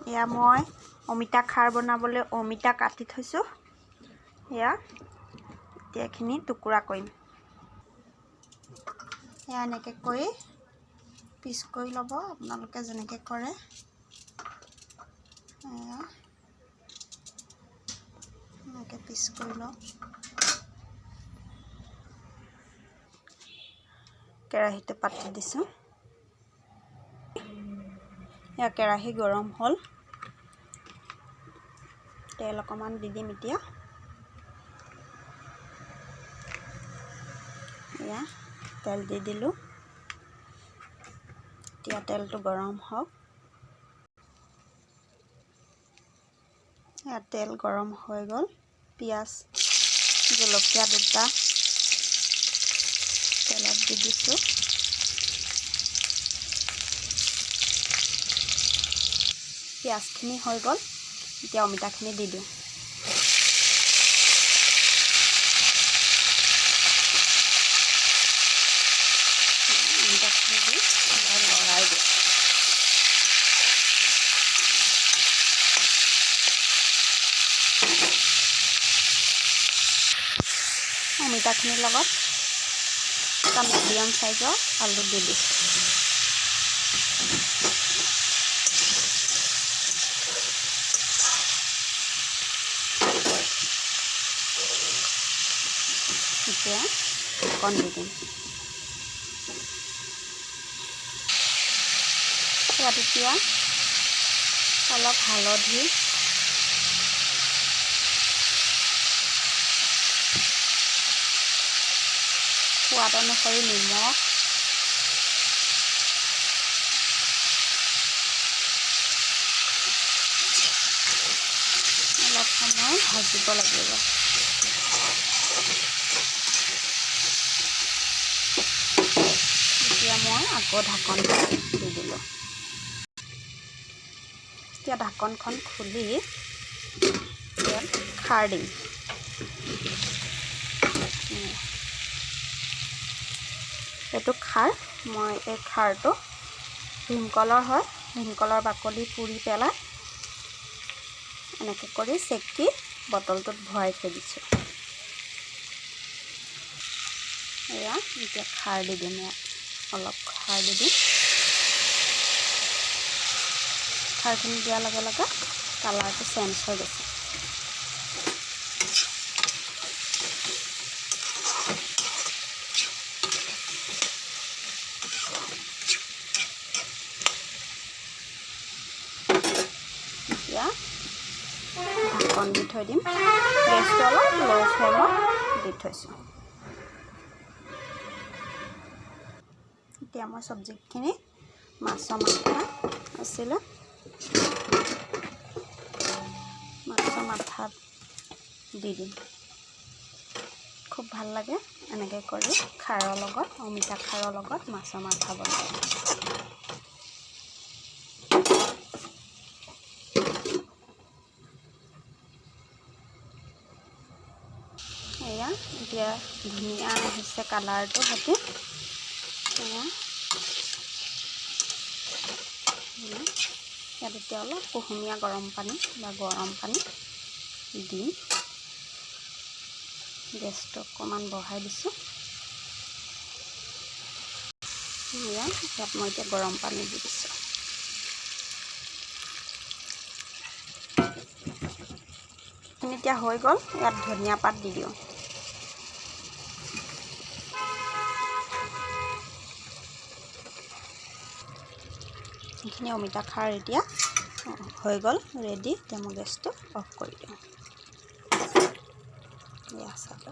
এয়া মই অমিতা খাৰ বনাবলৈ অমিতা কাটি থৈছোঁ। এয়া এতিয়া এইখিনি টুকুৰা কৰিম। এয়া এনেকৈ কৰি পিচ কৰি ল'ব আপোনালোকে যেনেকৈ কৰে। এয়া এনেকৈ পিচ কৰি লওক। কেৰাহীটো পাতি দিছোঁ। এয়া কেৰাহী গৰম হ'ল, তেল অকণমান দি দিম এতিয়া। এয়া তেল দি দিলোঁ। এতিয়া তেলটো গৰম হওক। এয়া তেল গৰম হৈ গ'ল। পিঁয়াজ জলকীয়া দুটা তেলত দি দিছোঁ। পিঁয়াজখিনি হৈ গ'ল, এতিয়া অমিতাখিনি দি দিওঁ। অমিতাখিনি দি লৰাই দিওঁ। অমিতাখিনিৰ লগত এটা মিডিয়াম চাইজৰ আলু দি দিছোঁ। এতিয়া অকণ দি দিম। ইয়াত এতিয়া অলপ হালধি, সোৱাদ অনুসৰি নিমখ, অলপ সময় ভাজিব লাগিব। এতিয়া মই আকৌ ঢাকনখন দি দিলোঁ। এতিয়া ঢাকনখন খুলি ইয়াত খাৰ দিম। এইটো খাৰ, মই এই খাৰটো ভীমকলৰ হয়, ভীমকলৰ বাকলি পুৰি পেলাই এনেকৈ কৰি চেকি বটলটোত ভৰাই থৈ দিছোঁ। এয়া এতিয়া খাৰ দি দিম। ইয়াত অলপ খাৰ দি দিম। খাৰখিনি দিয়াৰ লগে লগে কালাৰটো চেঞ্জ হৈ গৈছে। এতিয়া ঢাকন দি থৈ দিম। গেছটো অলপ ল' ফ্লেমত দি থৈছোঁ। এতিয়া মই চব্জিখিনি, মাছৰ মাথা আছিলে, মাছৰ মাথাত দি দিম। খুব ভাল লাগে এনেকৈ কৰি খাৰৰ লগত, অমিতা খাৰৰ লগত মাছৰ মাথা বনাই। এয়া এতিয়া ধুনীয়া হৈছে কালাৰটো সৈতে। এয়া ইয়াত এতিয়া অলপ কুহুমীয়া গৰম পানী বা গৰম পানী দিম। গেছটো অকণমান বঢ়াই দিছোঁ। এয়া ইয়াত মই এতিয়া গৰম পানী দি দিছোঁ। এতিয়া হৈ গ'ল। ইয়াত ধনিয়া পাত দি দিওঁ। এইখিনি অমিতা খাৰ এতিয়া হৈ গ'ল ৰেডি। এতিয়া মই গেছটো অফ কৰি দিওঁ। এয়া চাব।